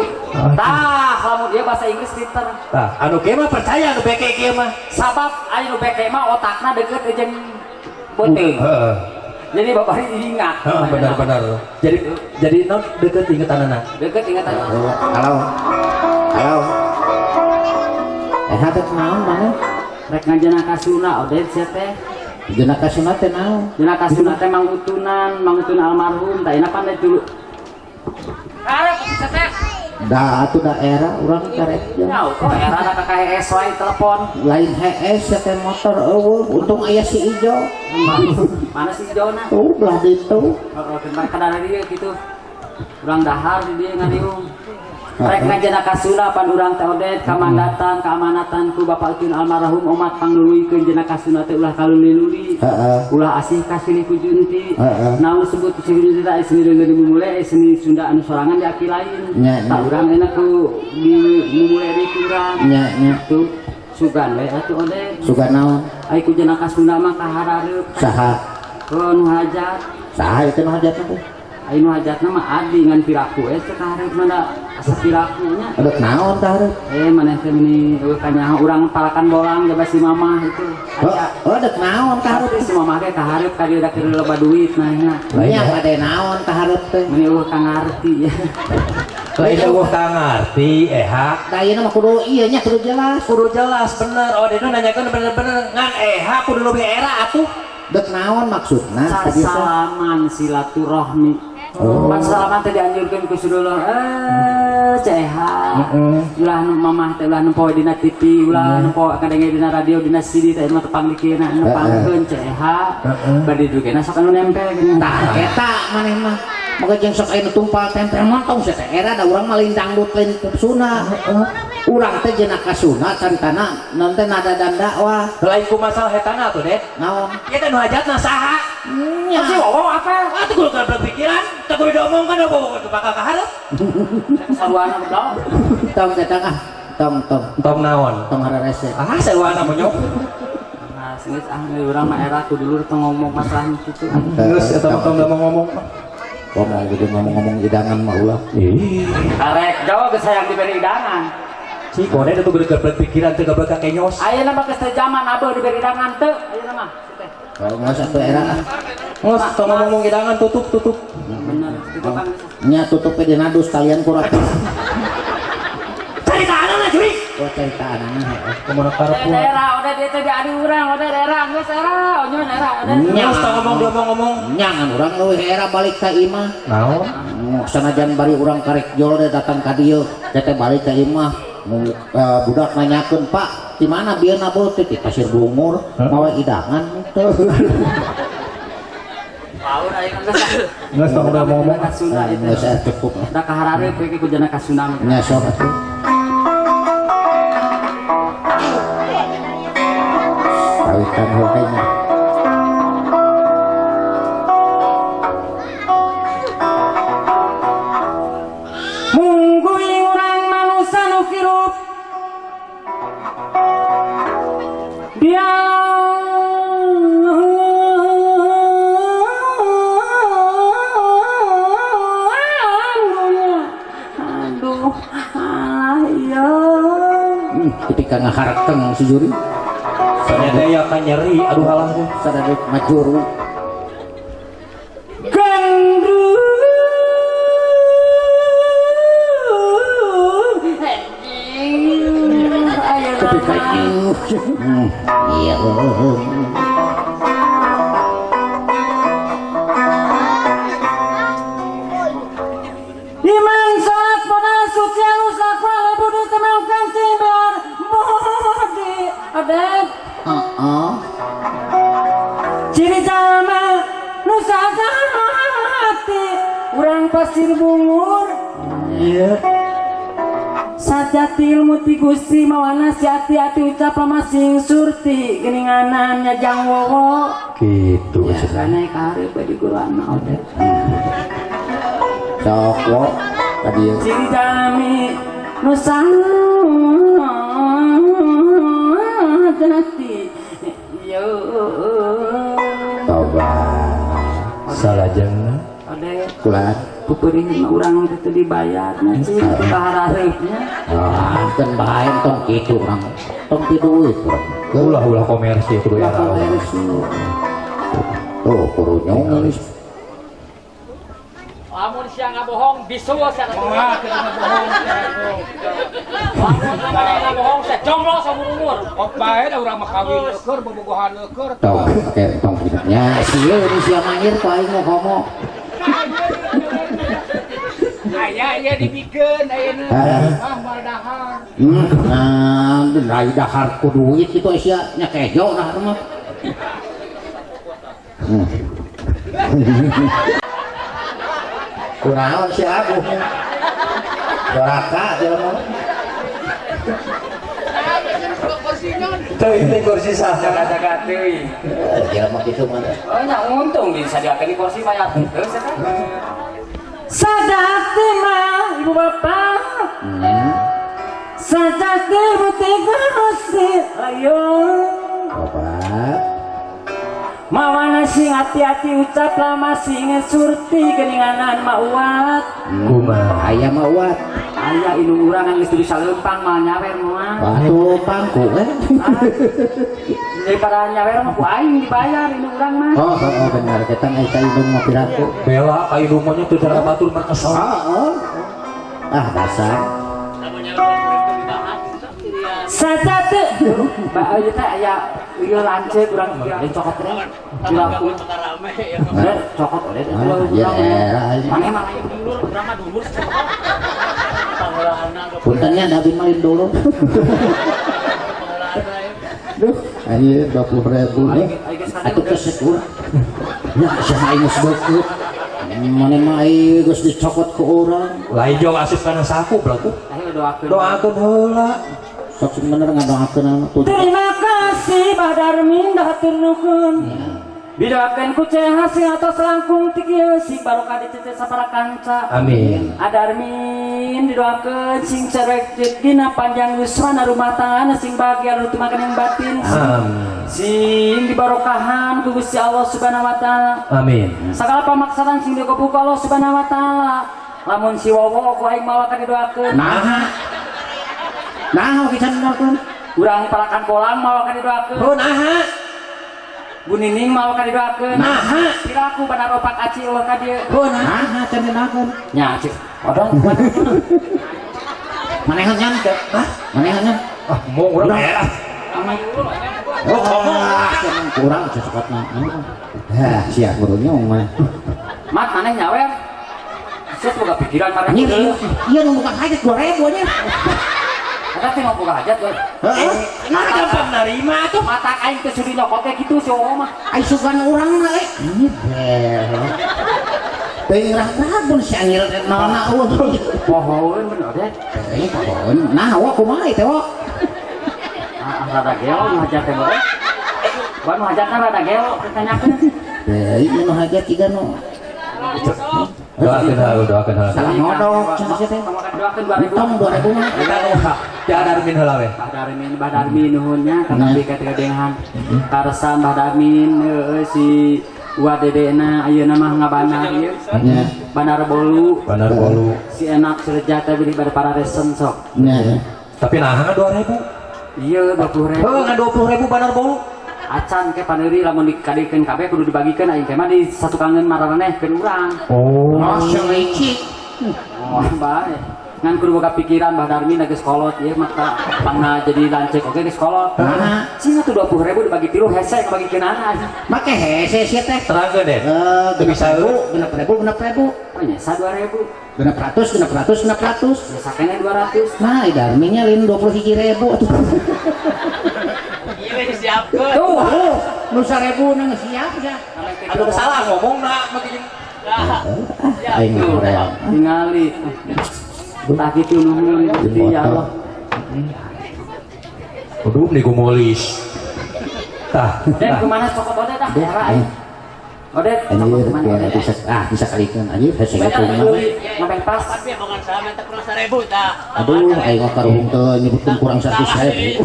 Tah, lamun dia bahasa Inggris pinter. Tah, anu kieu mah percaya anu beke kieu mah. Sabab aya nu beke mah otakna deket jeung beuteung. Heeh. Jadi bapak ingat. Heeh, benar-benar. Jadi non deket ingetanana. Deket ingatannya. Halo. Halo. Eh teh naon mana? Rek ngajana kasuna Oded sia teh. Jena kasuna teh naon? Jana kasuna teh mangutunan, mangutun almarhum, tah ina pan dulu. Arep sia teh. Da atuh daerah urang karek jauh. Nyau kok era da KKS wae telepon. Lain HS ya teh motor eueuh, untung aya si Ijo. Mana si Ijona? Tuh belah ditu. Heeh, kemana kadang dieu kitu. Urang dahar di dieu ngaliung. Rek ngajana kasuna pan urang teh odet kamandatan keamanatan ku Bapak Utun almarhum omat pangluluikeun jana kasuna teh ulah kaluli-luli. Ulah asih ka silih ku junti. Naon sebut silih junti teh seni deungeun mumule seni Sunda anu sorangan di aki lain. Tak urang enak ku di mumule di urang. Nya nya. Tuh sugan we atuh odet. Sugan naon? Ai ku jana kasuna mah kaharareup. Saha? Oh, nu hajat. Saha itu nu hajatna teh? Ai nu hajatna mah adi ngan piraku we teh kahareup mah da asa pirakunya. Aduh naon kahareup? Maneh teh meuni eueuh kanyaho urang palakan bolang jaba si mamah itu. Oh, dek naon kahareup? Si mamah teh kahareup ka dieu da keur loba duit mah nya. Nya bade naon kahareup teh? Meuni eueuh ka ngarti ya. Lain eueuh ka ngarti eha. Da ayeuna mah kudu ieu nya kudu jelas. Kudu jelas bener. Oh, deuna nanyakeun bener-bener ngan eha kudu leuwih era atuh. Dek naon maksudna? Salaman silaturahmi. Oh. Pan salaman teh dianjurkeun ku sedulur ceha. Ulah nu mamah teh ulah nempo dina TV, ulah nempo kadenge dina radio, dina CD teh mah tepang dikieuna nepangkeun ceha. Bade dugena sok anu nempel geuning. Tah eta maneh mah. Moga jeung sok aya nu tumpal tempel montong teh era da urang mah lain dangdut lain pop Sunda. Urang teh jeung kasuna caritana naon teh nada dan dakwah. Lain ku masalah hetana atuh, Det. Naon? Ieu teh nu hajatna saha? Nya. Si Wowo apa? Atuh kudu berpikiran, teu kudu diomongkan Wowo bakal kahareup. Saruana goblok. Tong datang ah. Tong tong. Tong naon? Tong hararese. Ah, saruana monyok. Nah, geus ah urang mah era ku dulur teu ngomong masalah kitu. Geus eta mah tong ngomong. Ngomong kudu ngomong-ngomong hidangan mah ulah. Ih. Karek jauh geus hayang diberi hidangan. Si kode itu kudu berpikiran teu goblok ka kenyos. Ayeuna mah geus teu zaman abeuh diberi hidangan teu. Ayeuna mah. Kalau nggak satu era ah. Nggak, tong ngomong hidangan tutup tutup. Bener, tutup kan. Nya tutup di nadus kalian kurang. Cari tahanan lah cuy. Oh cari tahanan. Kemana karep? Daerah, udah dia teh diadu urang, udah daerah, geus era, onyon era, udah. Nya tong ngomong-ngomong. Nya ngan urang leuwih era balik ka imah. Naon? Sanajan bari urang karek jol deh datang ka dieu, teh balik ka imah. Budak nanyakeun, "Pak, di mana bieu nabeuh teh di Pasir Bungur, mawa hidangan teu." Paur aya kan geus. Geus tong udah ngomong kasuna itu. Geus cukup. Da kaharareup we ku jana kasuna. Nya sok atuh. Kawitan heula nya. Mungguing urang manusa nu hirup dia aduh ah iya ketika ngaharekteng si juri ternyata ya kan nyeri aduh halah teh sadadek majuru ketika iya iman salat modal suci alus lakwa lebudu tenang kancing biar bodi adet ciri jalma nusa hati urang Pasir Bungur iya sajati ilmu ti Gusti mawana si hati-hati ucap masing surti geninganan nyajang wowo gitu ya kana karep di gurana odet sok wo tadi ciri jalmi nusa hati yo tobat salajengna odet kula pupurihan urang teh dibayar nya cing kaharareup nya ah kan bae tong kitu urang tong ti duit urang ulah-ulah komersi kudu era tuh kurunyong geus lamun sia ngabohong bisu sia bohong lamun maneh ngabohong sia jomblo saumur-umur kok bae da urang mah kawin leukeur bobogohan leukeur tong ke tong nya sieun sia mahir ku aing mau komo aya ieu dibikeun ayeuna ah moal dahar nah rai dahar ku duit kitu sia nya kejo dahar mah kunaon si Aguh Doraka jelema. Teuing teh kursi saha. Jaga-jaga teuing. Jelema kitu mah. Oh nya untung disadiakeun kursi mah ya. Terus eta. Sadak teh mah ibu bapak. Sadak teh butik ayo. Bapak. Mawana sing hati-hati ucap lama sing surti geninganan mauat. Kumaha? Aya mauat. Aya indung urang geus bisa lempang mah nyawer mah. Batu pangku eh. Daripada nyawer mah ku aing dibayar indung urang mah. Oh, oh benar kita eta indung mah piraku. Bela ka indung mah nya teu darah batur mah kesel. Heeh. Ah dasar. Saja teu. Ba ieu teh aya ieu lanceuk urang ieu cokot teh. Piraku. Bener cokot oleh teh Ya era. Maneh mah lain dulur, urang mah dulur. Puntennya nabi malin dulu. Duh, anjir 20.000 nih. Atuh kesek urang. Ya sia aing geus beukeut. Mane mah aing geus dicokot ku urang. Lain jong asup kana saku belaku. Ayo doakeun. Doakeun heula. Sok sing bener ngadoakeun anu tuh. Terima kasih Bah Darmin dah hatur nuhun. Didoakeun ku Ceh hasil atos langkung ti kieu sing barokah dicece sapara kanca. Amin. Adarmin didoakeun sing cerek dina panjang yuswana rumah tangga sing bahagia lu tumakan yang batin. Amin. Sing dibarokahan ku Gusti Allah Subhanahu wa taala. Amin. Sagala pamaksadan sing dikabul ku Allah Subhanahu wa taala. Lamun si Wowo ku aing mawa ka didoakeun. Naha. Naha kican doakeun. Urang palakan bolang mawa ka didoakeun. Oh naha. Bu Nining mau ka didoakeun. Naha. Piraku banar opak aci eueuh ka dieu. Oh naha. Naha can didoakeun. Nya cik. Odong. Manehan nyan teh. Hah? Manehan nyan. Ah mau urang era. Oh, ngomong kurang cocokna. Hah, sia gurunya mah. Mat maneh nyawer. Sia boga pikiran marah. Anjir, ieu nu buka hajat 2000 nya. Eta teh mau boga hajat we. Heeh. Nah gampang narima atuh. Mata aing teh sudi nyokot teh kitu si Wowo mah. Ai sugan urang mah eh. Anjir. Teuing rag-ragun si anjir naonna eueuh. Pohoeun bener deh. Eh, pohoeun. Nah, wo kumaha teh wo? Ah, rada gelo nu hajat teh bae. Ba nu hajatna rada gelo tanyakeun. Teh, ieu nu hajat tiga nu. Doakeun heula, doakeun heula. Salah ngodok cenah sia teh. Doakeun 2000. Tong 2000 mah. Eta nu ya Darmin heula we. Bah Darmin, Bah Darmin nuhun nya kana abdi kategadengan. Karsan Bah Darmin heueuh si Wadedena ayeuna mah ngabanar ieu. Nya. Banar bolu. Banar bolu. Si enak serja teh bilih bade pararesen sok. Nya. Tapi naha 2000. Iya 20.000. Heuh ngan 20.000 banar bolu. Acan ke paneuri lamun dikadikeun kabeh kudu dibagikeun aing teh mah di satukangeun mararaneh keun urang. Oh. Masya licik. Oh, bae. Ngan kudu boga pikiran Bah Darmin geus kolot ieu mah pangna jadi lanceuk oge geus kolot. Nah. Cing atuh 20.000 dibagi 3 hese kabagikeunana. Make hese sia teh. Terangkeun deh. Genep ribu, genep ribu, genep ribu. Oh nya 2.000. 600, 600, 600. Ya sakene 200. Nah, Darminnya lain 21.000 atuh. Ieu we disiapkeun. Tuh, nu 1.000 nu siap sia. Anu salah ngomongna make jeung Aing hoream. Tingali. Tah kitu nuhun Gusti ya Allah. Kudu nih gumulis. Tah. Den kumaha cokot ode tah era aing. Odet, anjir, bisa ah bisa kalikeun anjir hese kumaha. Sampai pas. Aduh, aing mah karuhung teu nyebutkeun kurang 100.000.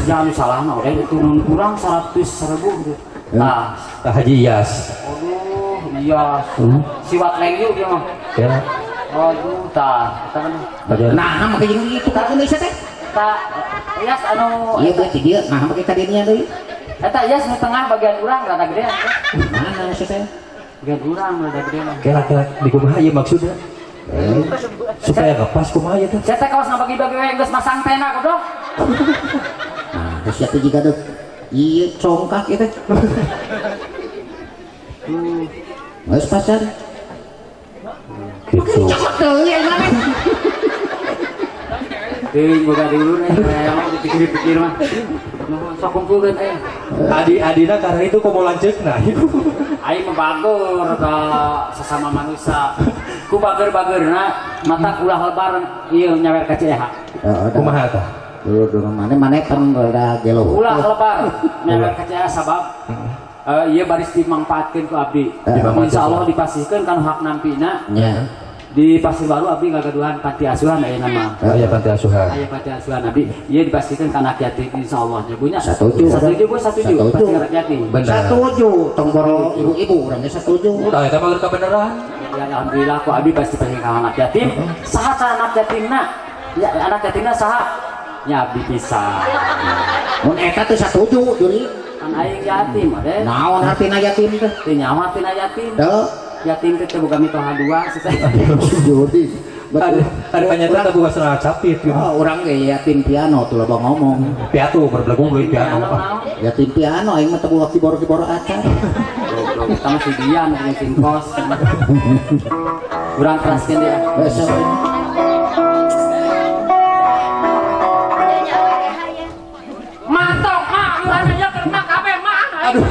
Jangan salah mah odet itu nun kurang 100.000 gitu. Tah, tah Haji Iyas. Aduh, Iyas. Siwat lengyu ieu mah. Ya. Aduh, tah, eta mah. Nah, make jeung kitu ka Indonesia teh. Tah, Iyas anu ieu beuh ti dieu, nah make ka dieu deui. Eta Iyas nu tengah bagian urang rada gedean teh. Mana sih teh? Bagian urang rada gedean. Kela-kela di kumaha ieu maksudna? Supaya ngepas kumaha ieu teh? Saya teh kawas ngabagi-bagi we geus masang tenda goblok. Nah, geus sia teh jiga deuk. Ieu congkak ieu teh. Geus pacar. Gitu. Cokot deui aing mah. Teuing boga dulur eh dipikir-pikir mah. Nuhun sok kumpulkeun eh. Adi-adina karena itu komo lanceukna. Aing mah bageur ka sesama manusia. Ku bager-bageurna Mata ulah lebar ieu nyawer ka Cieha. Heeh. Kumaha tah? Dulur-dulur maneh maneh kan rada gelo. Ulah lebar nyawer ka Cieha sabab ieu baris dimangpaatkeun ku abdi. Insyaallah dipasihkeun kanu hak nampina. Nya. Di Pasir Baru abdi ngagaduhan panti asuhan ayeuna mah. Aya panti asuhan. Aya panti asuhan abdi. Ieu dipasihkeun ka anak yatim insyaallah nya Bu nya. Satuju. Satuju Bu, satuju. Pasti anak yatim. Benar. Satuju, tong boro ibu-ibu urang ge satuju. Tah eta mah kebenaran. Ya alhamdulillah ku abdi pasti pasihkeun ka anak yatim. Saha ca anak yatimna? Ya anak yatimna saha? Nya abdi pisan. Mun eta teh satuju juri. Kan aing yatim ade. Naon artina yatim teh? Teu nyawa artina yatim. Teu. Yatim teh boga mitoha dua Judi. Ada panyata teh boga senang capit gitu. Oh, urang ge yatim piano tuh loba ngomong. Piatu berbelagung deui piano. Yatim piano aing mah teu boga kibor-kibor acan. Goblok, eta mah si Dian jeung si Kos. Urang keraskeun dia. Besok. Mantap, mak, urang nya keur kabeh, mak. Aduh.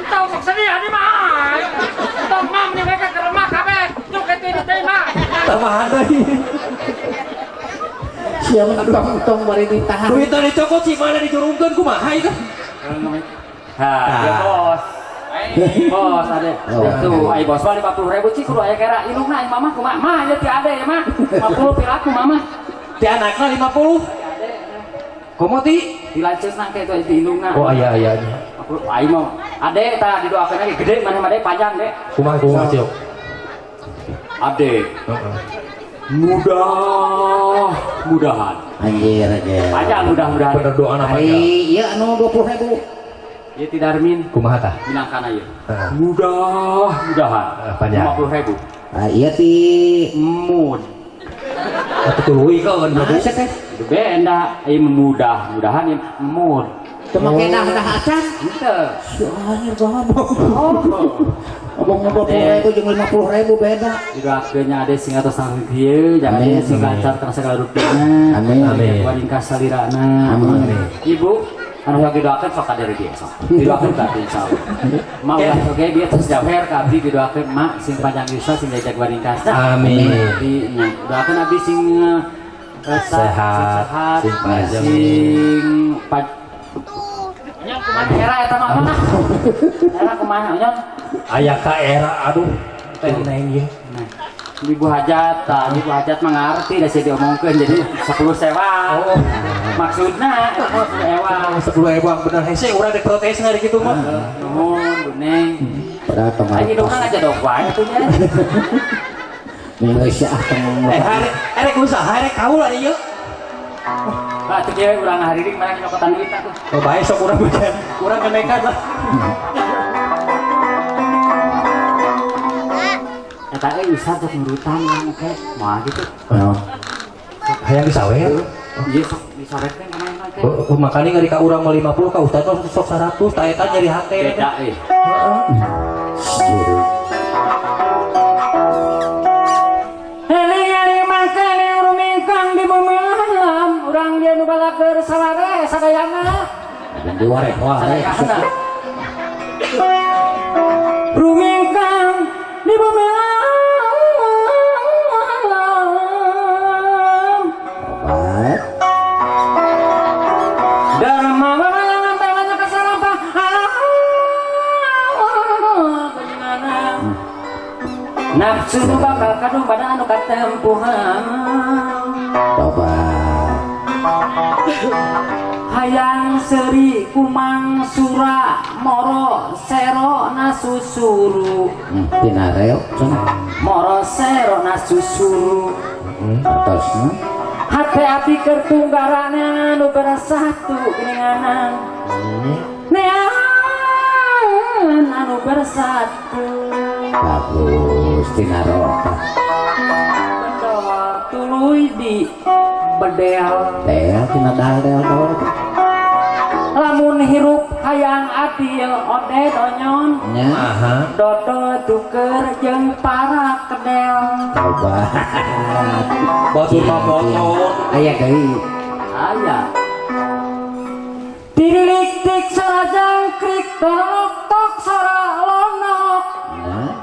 Tong sok sedih ani mah. Tong mah meni we ka remah kabeh. Juk kitu itu teh mah. Tambahan deui. Sia mah tong-tong bari ditahan. Duit tadi dicokot sih mana dijurungkeun kumaha itu? Ha, ya bos. Bos ade. Tuh, ai bos mah 50.000 cik kudu aya kera indungna ai mamah kumaha? Mah ieu ti ade ya mah. 50 piraku mamah. Ti anakna 50. Komo ti? Dilanceusna ke itu ti indungna. Oh aya aya nya. Aing mah ade tah didoakeun lagi gede maneh mah panjang de. Kumaha kumaha Cok? Ade. Heeh. Mudah-mudahan. Anjir ge. Panjang mudah-mudahan. Bener doana panjang. Ari ieu anu 20.000. Ieu ti Darmin. Kumaha tah? Minangkana ieu. Heeh. Mudah-mudahan. Panjang. 50.000. Ah ieu ti Mud. Atuh tuluy keun Nah, teh. Itu beda, ieu mudah-mudahan ieu mud. Teu make dah-dah acan. Henteu. Si anjir goblok. Oh. Abang 20.000 jeung 50.000 beda. Didoakeun nya ade sing atos nang dieu, jangan Amin. sing lancar kana segala rupina. Amin. Amin. Waringkas salirana. Amin. Ibu, anu hayang didoakeun sok ka diri dia sok. Didoakeun ka abdi insyaallah. Ma ulah oge dia terus jawer ka abdi didoakeun ma sing panjang yuswa sing jajag waringkas. Amin. Abdi nya doakeun abdi sing Sehat, sehat, sing panjang. sing Nya kumaha era eta mah mana? Era kumaha nya? Aya ka era aduh teh neng ieu. Nah, Ibu hajat, tah ibu hajat mah ngarti da sia diomongkeun jadi 10 sewa. Oh. Maksudna eta 10 ewa. 10 ewa bener hese urang dek protes ngari kitu mah. Nuhun, Bu Neng. Padahal tong Aing hidungna ngajadok wae atuh nya. Geus ah tong. Eh arek usaha arek kaul ari ieu. Bah, teu kieu urang ngahariring mana nyokotan duit atuh. Oh bae sok urang bagian. Urang kenekan lah. Eta euy ustaz sok nurutan urang oke. Moal gitu. Naon? Hayang disawer. Ieu sok disoretkeun ka maneh teh. Oh, makanya ngari ka urang mah 50 ka ustaz mah sok 100 tah eta nyeri hate. Beda euy. Heeh. Eling-eling mangkene rumingkang di bumi alam urang dia nu balaker salare sadayana. Diwarek wae. Sadayana. Rumingkang di bumi alam. Obat. Dharma babalangan tawanya kasalampa. Nafsu nu bakal kadung badan anu katempuhan. Tobat. Hayang seri kumang sura moro sero nasusuru. Tina reok cenah. Moro sero nasusuru. Atosna. Hate api keur tunggarana nu bersatu geuninganan. Neangan anu bersatu. Bagus tina reok. Bedol tuluy di bedel. Del tina dal del dol. Lamun hirup hayang adil ode donyon. Nya. Aha. Dodol tuker jeung para kedel. Tobat. Batur mah motor. Aya deui. Aya. Tilik-tik sora jangkrik tok tok sora lonok. Nah.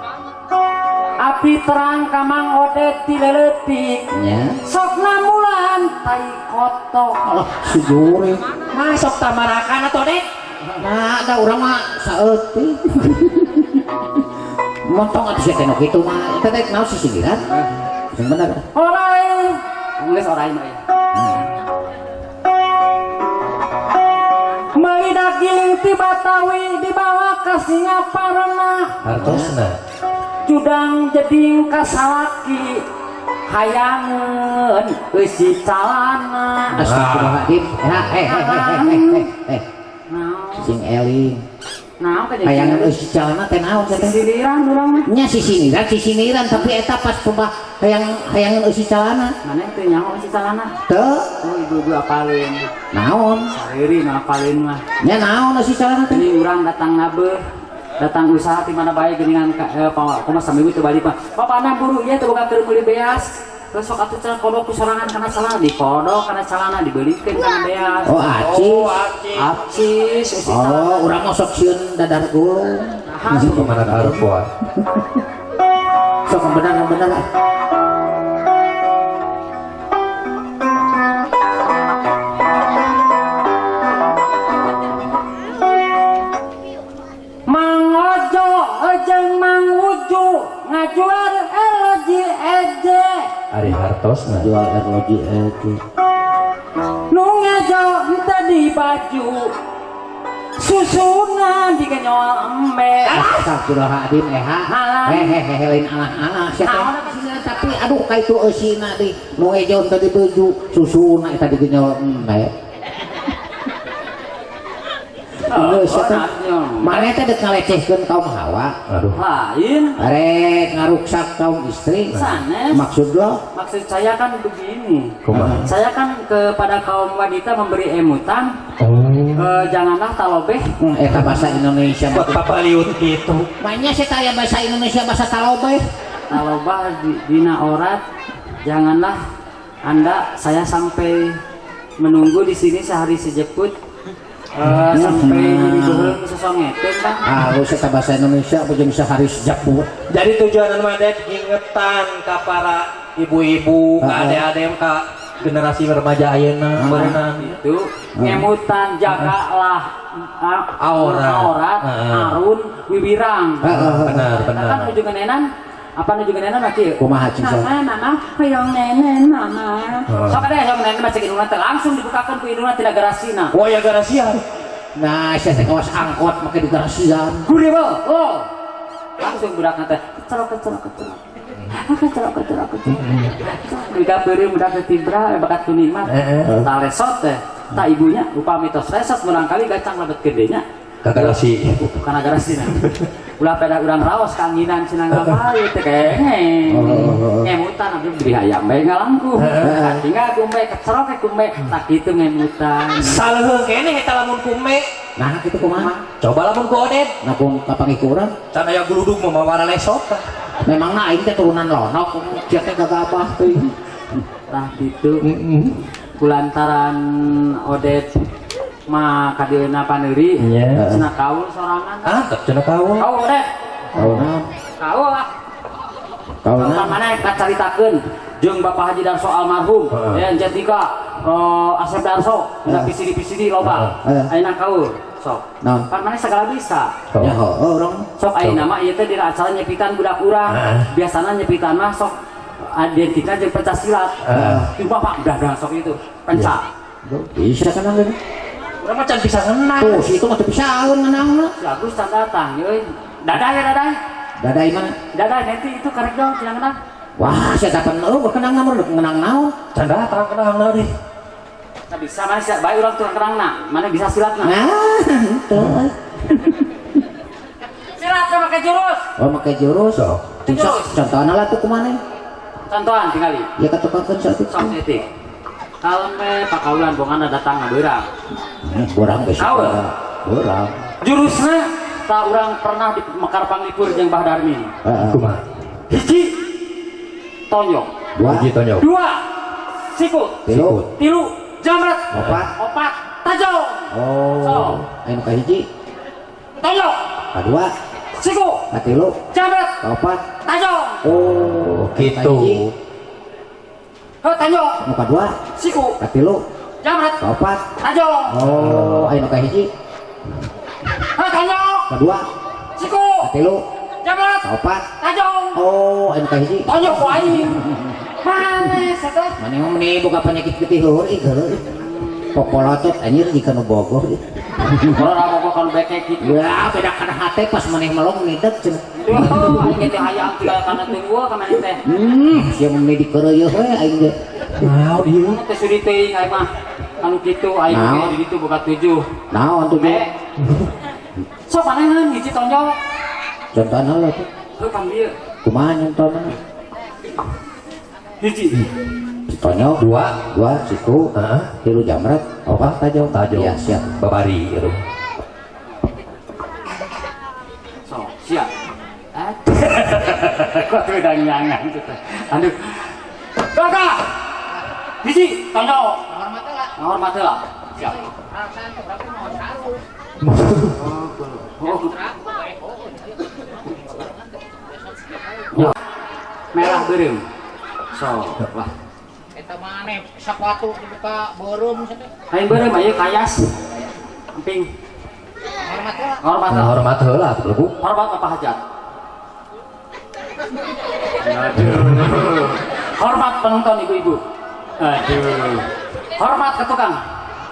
Api terang ka Mang Oded ti leutik. Nya. Sok namulan tai kotok. Alah sujure. Masuk tamarakan atuh Ded. Nah, da urang mah saeutik. Montong atuh sia teh nu kitu mah. Eta teh naon sisindiran? Sing bener. Orai. Geus orai mah. Meuli daging ti Batawi dibawa ka Singaparna. Hartosna. Judang jeding ka salaki. Hayangeun eusi calana. Astagfirullahaladzim. Sing eling. Naon teh? Hayangeun eusi calana teh naon teh? Sisiriran urang mah. Nya sisiniran tapi eta pas pembah hayangeun eusi calana. Maneh teu nyaho eusi calana? Teu. Oh, ibu-ibu apaleun. Naon? Sariri nu apaleun mah. Nya naon eusi calana teh? Ini urang datang nabeuh, datang usaha ti mana bae geuningan kumaha saminggu teu balik mah. Bapana buru ieu teh boga keur meuli beas. Terus sok atuh cenah kodok ku sorangan kana calana, dikodok kana calana dibeulikeun kana beas. Oh, acis. Oh, acis. Acis eusi calana. Oh, urang mah sok sieun dadar gulung. Nah, Kumaha karep. Sok bener-bener. Mang Ojo jeung Mang Uju ngajual eloji eje. Ari hartosna. Jual eloji eje. Nu ngejo henteu di baju. Susuna digenyol embe. Astagfirullahaladzim eha. Hehehe lain alah-alah sia teh. Tapi aduh ka itu eusina deui. Nu ngejo henteu di baju, susuna eta digenyol embe. Geus eta. Maneh teh dek ngalecehkeun kaum hawa. Aduh. Lain. Arek ngaruksak kaum istri. Sanes. Maksud lo? Maksud saya kan begini. Kumaha? Saya kan kepada kaum wanita memberi emutan. Oh. Janganlah talobeh. Eta bahasa Indonesia. Buat papaliut gitu. Banyak sih taya bahasa Indonesia bahasa talobeh. Talobah dina orat. Janganlah Anda saya sampai menunggu di sini sehari sejeput. Sampai jadi beuheung sesongeteun Bang. Halus eta bahasa Indonesia jeung sehari sejeput. Jadi tujuan mah Ded ingetan ka para ibu-ibu, ka ade-ade, ka generasi remaja ayeuna berenang itu ngemutan jagalah aurat, arun wiwirang. Benar, benar. Kan ujung nenan apa nu juga nenek lagi? Kumaha cing sok? Mama, mama, hoyong nenek, mama. Sok ada hoyong nenek mah cek indungna teh langsung dibukakeun ku indungna tina garasina. Oh ya garasian. Nah, sia teh kawas angkot make di garasian. Gede beuh. Oh. Langsung budakna teh kecelok kecelok kecelok. Kecelok kecelok kecelok. Budak beureum budak teh tibra bakat ku nikmat. Tah resot teh. Tah ibunya upami tos resot murangkali gacang lebet gedenya. Ka garasi. Kana garasina. Ulah pada urang raos kanginan cenah ngapain teh kenge. Ngemutan abdi beli hayam bae ngalangkung. Tinggal kumbe kecerok ke kumbe tak kitu ngemutan. Saleuheung keneh eta lamun kumbe. Nah kitu kumaha? Coba lamun ku Oded. Nah ku kapanggih ku urang. Can aya gludug mah mawa lesot tah. Memangna aing teh turunan lonok sia teh gagabah teuing. Tah kitu. Kulantaran Oded mah kadieuna paneuri cenah kaul sorangan. Ah, cenah kaul. Kaul Oded. Kaul naon? Kaul ah. Kaul naon? Maneh kacaritakeun jeung Bapak Haji Darso almarhum, ya Jatika, Asep Darso, dina PCD-PCD loba. Ayeuna kaul sok. Naon? Pan maneh sagala bisa. Ya heueuh urang. Sok ayeuna mah ieu teh dina acara nyepitan budak urang. Biasana nyepitan mah sok identikna jeung pencak silat. Itu Bapak dagang sok itu, pencak. Bisa kan geus. Urang mah can bisa ngenang. Tuh, si itu mah teu pisaeun ngenangna. Si Agus can datang euy. Dadah ya dadah. Dadah mana? Dadah nanti itu karek dong cenah ngenang. Wah, sia dapan eueuh kenang mah ngenang naon? Can datang kenang deui. Nah bisa mana sia bae urang tukang kenangna. Mana bisa silatna? Nah, henteu. Silat teh make jurus. Oh, make jurus. Sok. Contohna lah tuh kumaha? Contohan tingali. Ya katukangkeun saeutik. Sok saeutik. Kalem pakaulan bongana datang ngabeurang. Borang geus. Kaul. Borang. Jurusna tak urang pernah di Mekar Panglipur jeung Bah Darmin. Kumaha? Hiji tonjok. Dua. Hiji tonjok. Dua sikut. Tilu. Tilu jamret. Opat. Opat tajong. Oh. So. Anu kahiji Tonjok. Kadua. Siku. Katilu. Jamret. Kaopat. Tajong. Oh, gitu. Heuh tonjok. Nu kadua. Siku. Katilu. Jamret. Kaopat. Tajong. Oh, aya nu kahiji. Heuh tonjok. Kadua. Siku. Katilu. Jamret. Kaopat. Tajong. Oh, aya nu kahiji. Tonjok ku aing. Manes eta. Maneh mah meni boga penyakit getih luhur ih geuleuh. Popolotot anjir jika nu Bogor. Kalau bogo kalau bekek gitu. Ya, beda kana hate pas maneh melong nideg cenah. Oh, aing teh hayang tinggal kana tunggu ka maneh teh. Sia meni dikeureuyeun we aing ge. Naon ieu? Teh suri teuing aing mah. Anu kitu aing ge di ditu boga 7. Naon 7? Sok manehan hiji tonjok. Contohna lah tuh. Heuh kan dieu. Kumaha nyontona? Hiji. Tonjok dua siku, tilu jamret, opat tajong. Tajong. Ya, siap. Babari gitu. So, siap. Kok tuh udah nyangan tuh. Aduh. Kakak. Hiji, tonjok. Ngahormat heula. Ngahormat heula. Siap. Merah beureum. So, wah. Eta maneh sepatu dibuka beureum cenah. Lain beureum aya kayas. Amping. Hormat heula. Hormat. Hormat heula atuh Bu. Hormat apa hajat? Aduh. Hormat penonton ibu-ibu. Aduh. Hormat ke tukang.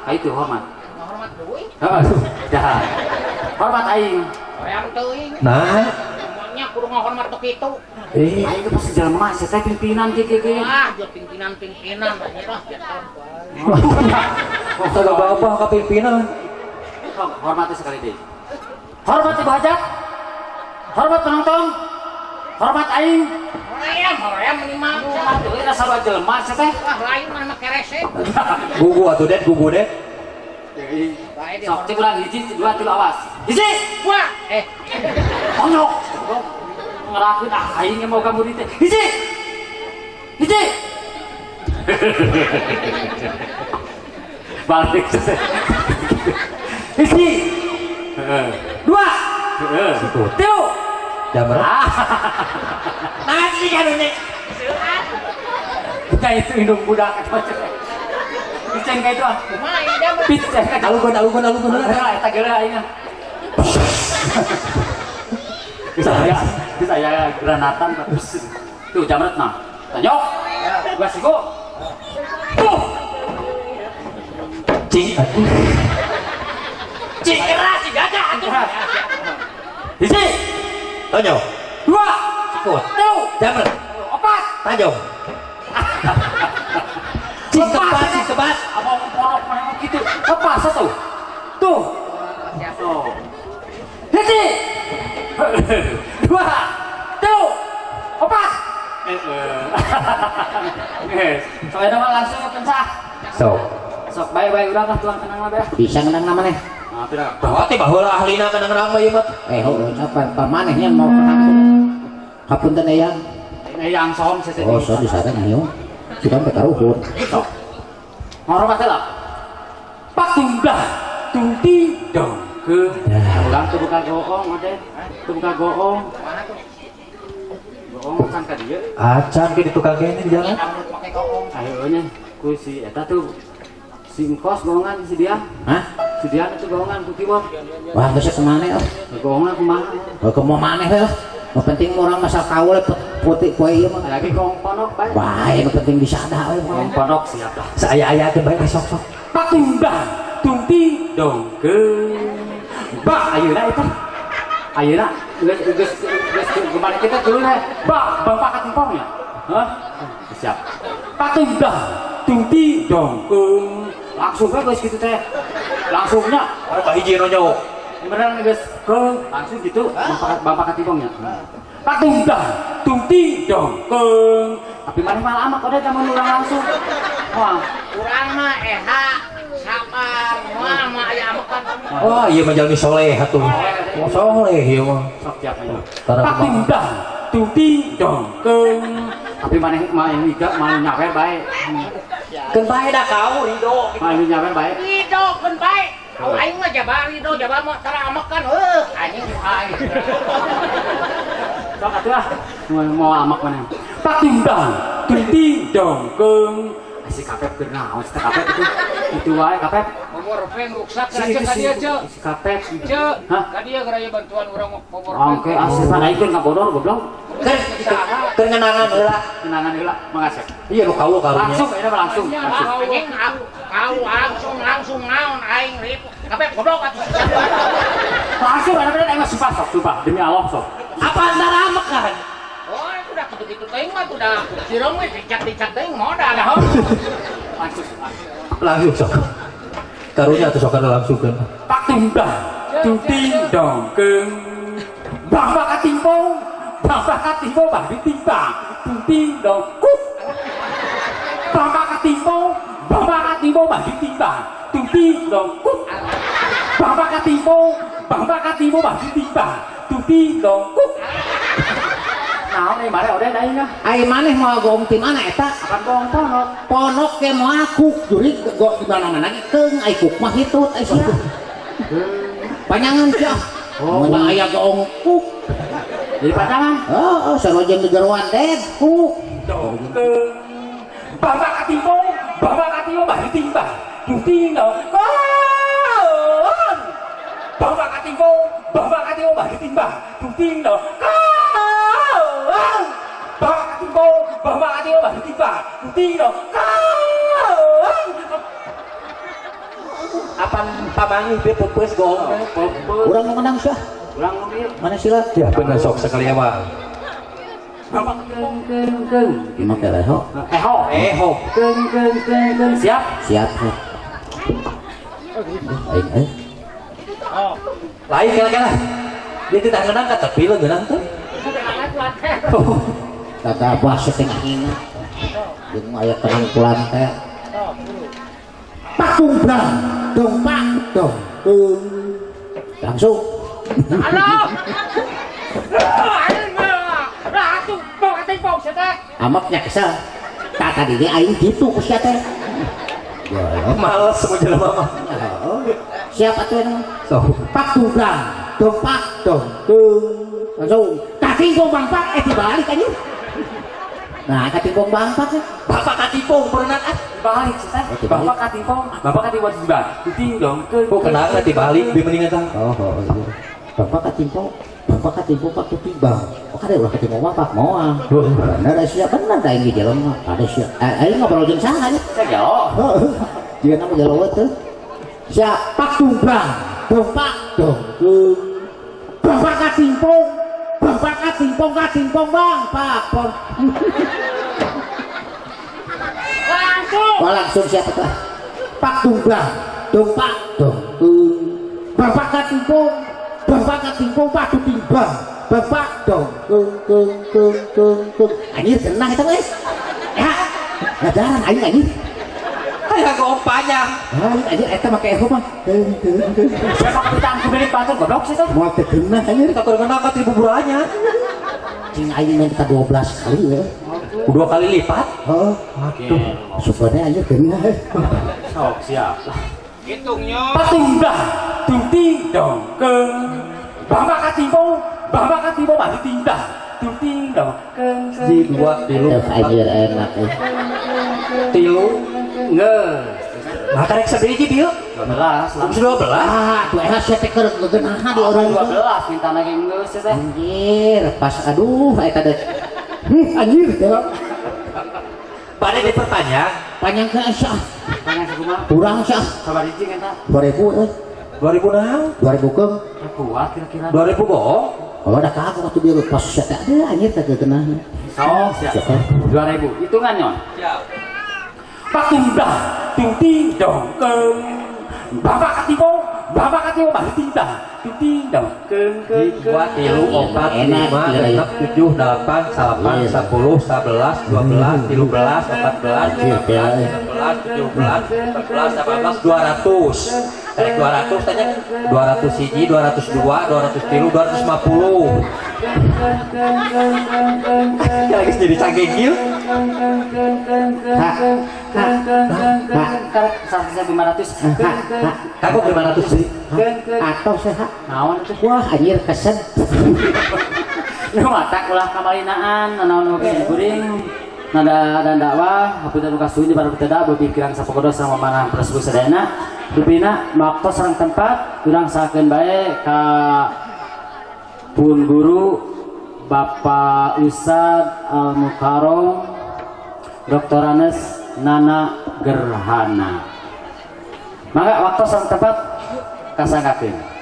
Nah, itu hormat. Hormat deui. Heeh. Dah. Hormat aing. Hoyong teuing. Nah, nya kudu ngahormat nu kitu. Aing ge pasti jelema sia teh pimpinan kieu kieu. Ah, jo pimpinan-pimpinan anjir ah. Kagak apa-apa ka pimpinan. Hormati sekali deui. Hormat ibu hajat. Hormat penonton. Hormat aing. Hoream, hoream meni mah. Euy rasa jelema sia teh. Wah, lain mah mah kerese. Gugu atuh det, gugu det. Sok cek urang hiji, dua, tilu awas. Hiji, dua, tonjok. Ngerakeun ah aing ge moga murid teh. Hiji. Hiji. Balik teh. Hiji. Dua. Tilu. Jamret. Nasi karunya. Kita itu indung budak eta. Picen ka itu ah. Kumaha ieu jamret? Picen ka. Alukeun alukeun alukeun. Eta geura aing. Bisa ya granatan tuh jamret mah. Tonjok. Dua siku. Tuh. Cing. Cing keras cing gagah atuh. Hiji. Tonjok. Dua. Siku. Tilu. Jamret. Opat. Tajong. Cing tepat, cing tepat. Abang porok mana gitu. Lepas satu. Tuh. Tuh. Hiji. Dua. Tilu. Opat. Soalnya mah langsung pencah. Sok. Sok bae-bae urang lah tuang tenang lah bae. Bisa ngenang nama maneh. Nah, tidak. Bahwa teh baheula ahlina kenang mah ieu mah. Heuh, apa manehnya mau kenang. Hapunten eyang. Eyang som sese. Oh, so di sana nyiung. Sudah sampai karuhun. Sok. Ngorok heula. Pak tungdah tungti dong ke. Urang teu buka goong ode. Teu buka goong. Goong can ka dieu. Acan ge di tukang kene di jalan. Ayo nya ku si eta tuh si engkos goongan si dia. Hah? Si dia itu goongan ku kiwon. Wah, geus kumaha oh. Goongna kumaha? Heuh kumaha maneh we. Nu penting urang masa kaul putih poe ieu mah. Lagi goong pondok bae. Bae nu penting disada we. Goong pondok siap lah. Saaya-ayakeun bae sok-sok. Pak tungdah tungti dongkeun. Bah ayeuna eta. Ayeuna geus geus geus kemana kita turun we. Bah bapak katimpongnya. Hah? Siap. Pak tungdah tungti dongkeun. Langsung we geus kitu teh. Langsungnya oh hiji nonyok. Beneran geus ke langsung gitu bapak katimpongnya. Pak tungdah tungti dongkeun. Tapi maneh mah lama kode zaman urang langsung. Wah, urang mah eha sabar, moal mah aya amekan. Wah, ieu mah jalmi soleh atuh. Wah, soleh ieu mah. Sok tiap ayo. Pak tungdah tungti dongkeun. Tapi maneh mah iga mah nyawer bae. Keun bae da kau ridho. Mah nyawer bae. Ridho keun bae. Au aing mah jabar ridho jabar mah tara amekan heuh anjing aing. Atuh ah. Mau amak mana? Patimbang, tunting dongkeung. Si Kapep keur naon si Kapep itu? Itu wae Kapep. Pomorfen ruksak ka dieu ceu. Si Kapep. Ceu, Hah? ka dieu geura bantuan urang pomorfen. Oke, asupan aing ka bodor goblok. Keur ngenangan heula. Kenangan heula, mangasep. Iya nu kawu karunya. Langsung ini mah langsung. Langsung. Anjing kau langsung langsung naon aing rip. Kapep goblok atuh. Langsung ada bener aing mah sumpah sok, sumpah demi Allah sok. Apa antara amek kan? Oh, itu udah gitu-gitu teuing mah tuh udah sireum we dicak-dicak teuing modal dah. Langsung. Langsung sok. Karunya atuh sok langsung kan. Patimbang, tunting dongkeung. Bapak katimpong, bapak katimpong bah ditimbang, tunting dongkuk. Bapak katimpong, bapak katimpong bah ditimbang, tunting dongkuk. Bapak katimpong, bapak katimpong bah ditimbang, tunting dongkuk. Naon euy mare ode aing ah. Ai maneh moal goong ti mana eta? Akan goong ponok. Ponok ge moal kuk jurig go di mana-mana ge keung ai kuk mah hitut ai sia. Panyangan sia. Oh, mun aya goong kuk. Jadi panjangan. Heeh, sarua jeung gegeroan ded kuk. Dongkeung. Bapak katimpong, bapak katimpong bah ditimbang. Tunting dongkeung. Bapak katimpong, bapak katimpong bah ditimbang. Tunting dongkeung. Bapak katimpong, bapak katimpong bah ditimbang. Tunting dongkeung. Apan pamanggih dia peupeus goong. Peupeus. Urang nu menang sia. Urang nu ieu. Mana sila? Ya bener sok sekali mah. Bapak keung keung keung. Ieu mah keleho. Eho. Eho. Keung keung keung keung. Siap? Siap. Aing euy. Lain kira-kira. Dia tidak ngenang ka tepi lo ngenang tuh. Kata abah setengah ingat. Jeung aya kenang kulanter. Pakumbrang, dongpak, dong. Langsung. Halo. Aing mah. Atuh bawa katimpong sia teh. Amaknya kesel. Tak tadi ge aing kitu ku sia teh. Ya, Males semua jelema mah. Siap atuh eta mah. Sok. Pakumbrang, dongpak, dong. Langsung. Katimpong bangpak eh dibalik anjing. Nah, katimpong bangpak. Bapak katimpong berenang ah. Balik sih teh. Bapak katimpong, bapak katimpong dibalik. Tunting dongkeung. Kok kenapa dibalik bi mendingan tah. Oh, iya. Bapak katimpong, bapak katimpong pak timbang. Oh, kada ulah katimpong bapak moal. Bener sia bener da aing jelema. Ada sia. Aing ngobrol jeung saha nya? Saya gelo. Heeh. Jeung nama gelo teh. Sia patumbrang, dongpak dongkeung. Bapak katimpong, bapak katimpong katimpong bang, pak pon. Langsung. Oh, langsung siapa tuh? Patumbrang, dongpak dongkeung. Bapak katimpong, bapak katimpong padu timbang. Bapak dong keung keung keung keung keung. Anjir genah eta geus. Ya. Ngajaran aing anjir. Hayang goong panjang. Aing anjir eta make eho mah. Keung keung keung. Siapa kepitaan ku milik batur goblok sih teh. Moal teu genah anjir. Kita kurang kenal ka buburannya. Cing aing main kita 12 kali we. 2 kali lipat. Heeh. Aduh. Supaya anjir genah. Sok siap. Hitungnya. Patumbrang, tunting dongkeung. Bapak katimpong, bapak katimpong bah ditimbang. Tunting dongkeung. Di 2 tilu Anjir enak euy. Tilu. Ngeus. Nah karek sabiji bieu. 12 lah. 12. Ah, tuh enak sia teh keur gegenahan di orang 12 minta lagi geus teh. Anjir, pas aduh eta deh. Anjir, dalam Pada diperpanjang. Panjang ke sia. Panjang sakumaha? Kurang sia. Sabar hiji eta. 2000 euy. 2000 naon? 2000 keung. Kuat kira-kira. 2000 bohong. Oh, da kagok atuh bieu pas sia teh aduh anjir teh gegenahan. Sok siap. 2000 hitungan nyon. Siap. Patumbrang, tunting dongkeung. Bapak katimpong, bapak katimpong bah ditimbang. Tunting dongkeung keung 2 3 4 5 6 7 8 9 10 11 12 13 14 15 16 17 18 19 200. Tarik 200 tanya 200 hiji, 202, 203, 250. Ya geus jadi cangking kieu. Hah. keung keung keung keung karek 1.500 keung keung. Kagok 500 deui. Keung keung. Atau sehat. Naon teh? Wah, anjir kesed. Nu matak ulah kamalinaan naon oge kuring nada dan dakwah hapunten nu kasuhun di para petada berpikiran sapokodo sareng mamanah prasebu sadayana rupina waktu sareng tempat urang sakeun bae ka pun guru Bapak Ustad Al Mukarrom Dr. Nana Gerhana. Mangga waktu sareng tempat kasanggakeun.